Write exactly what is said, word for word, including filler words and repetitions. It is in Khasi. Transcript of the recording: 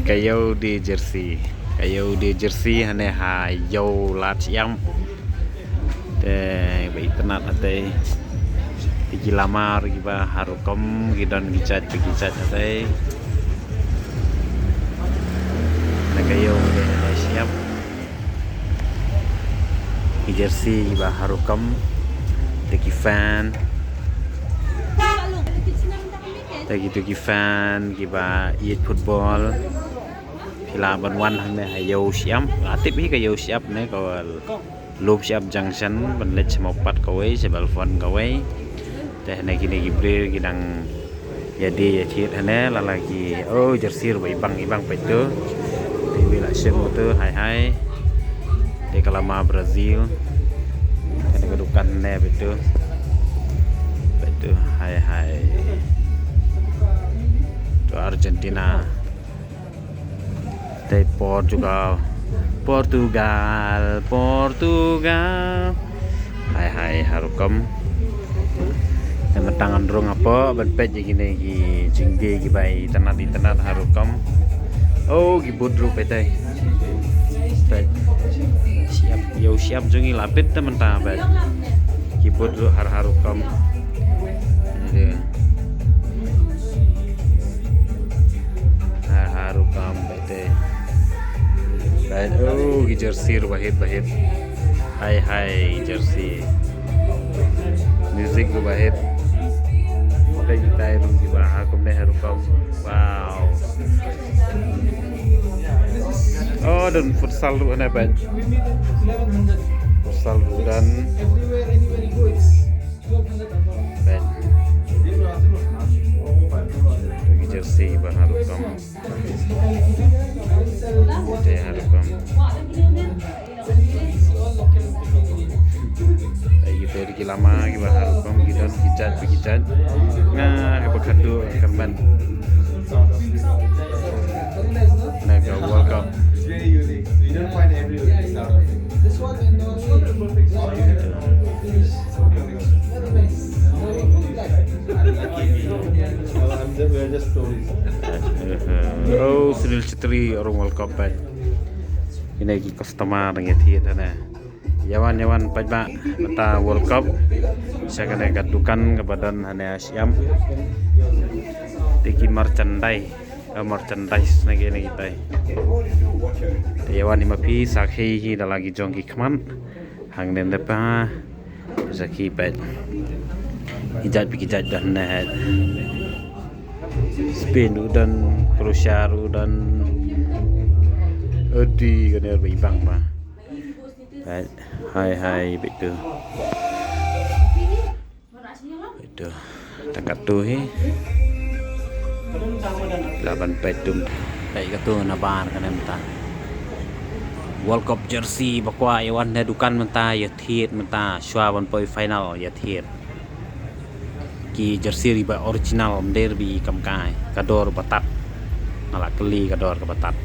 Ka ïew die jersey. Ka ïew die jersey hangne ha ïew lad shyiap. Te ba itynnad hatei. Te ki lama ruh kiba ha rukom ki don ki jait ba ki jait hatei. Na ka ïew die hangne shyiap. Ki jersey kiba ha rukom. Te ki fan. Te kitu ki fan kiba ïeit football. Phi lah ban wan hangne ha ïew shyiap. La tip hi ka ïew shyiap ne ka Lop Shyiap Junction ban leit sha Mawpat kawei, sha Belfon kawei. Te hangne kine ki briew ki dang ïa die ïa thied hangne, la la ki, oh, jersey ruh ba ibang ibang peit tu. Te iwei la shim tu, hai hai. Te ka lama Brazil. Hangne ka dukan hangne peit tu. Peit tu, hai hai. Tu Argentina. Te Portugal. Portugal, Portugal. Hai hai ha rukom. Te mynta ngan rung hapoh ban peit ïa kine ki jingdie kiba itynnad itynnad ha rukom. Oh, ki boot ruh peit te. Peit. Shyiap, ïew shyiap jong ngi la bit te mynta peit. Ki boot ruh har ha rukom. Ïa. Har ha rukom peit te. Peit, oh, ki jersey ruh ba hit ba hit. Hai hai jersey. Music ruh ba hit. Peit kitai ruh kiba ha kumne ha rukom. Wow. Oh, don futsal ruh hangne peit. Futsal ruh don. Peit. Ki jersey ba ha rukom. Te ha rukom. Ai, ki peit ki lama kiba ha rukom, ki don ki jait ba ki jait. Nga kaba khadduh kyrmen. Na ka World Cup. It's very unique. So you don't find everywhere this sort of thing. This one and also the perfect one. Very nice. Very nice. Lucky me. Well, I'm just, we're just stories. Oh, Sunil Chhetri, orang World Cup, eh. Ine ki customer ngi thied hangne. Ïa wan, ïa wan paidbah, mynta World Cup. Sha kane ka dukan kaba don hangne ha shyiap. Te ki merchandise, eh, merchandise na kine kitai. Te ïa wan ïa ma phi sakhi hi da la ki jong ki khmat. Hangne nda pa sakhi peit. Ki jait pa ki jait don hangne. Spain ruh don, Croatia ruh don. Adi kane ba ibang ba. Peit, hai hai peit tu. Peit tu. Tang katu hi. Lah ban peit tu. Peit katu na bar kane mynta. World Cup jersey ba kwah ïa wan na dukan mynta ïa thied mynta shuwa ban poi final ïa thied. Ki jersey ruh ba original, ym dei ruh ba i kam kai. Ka dor ba tad. Nga la kylli ka dor kaba tad.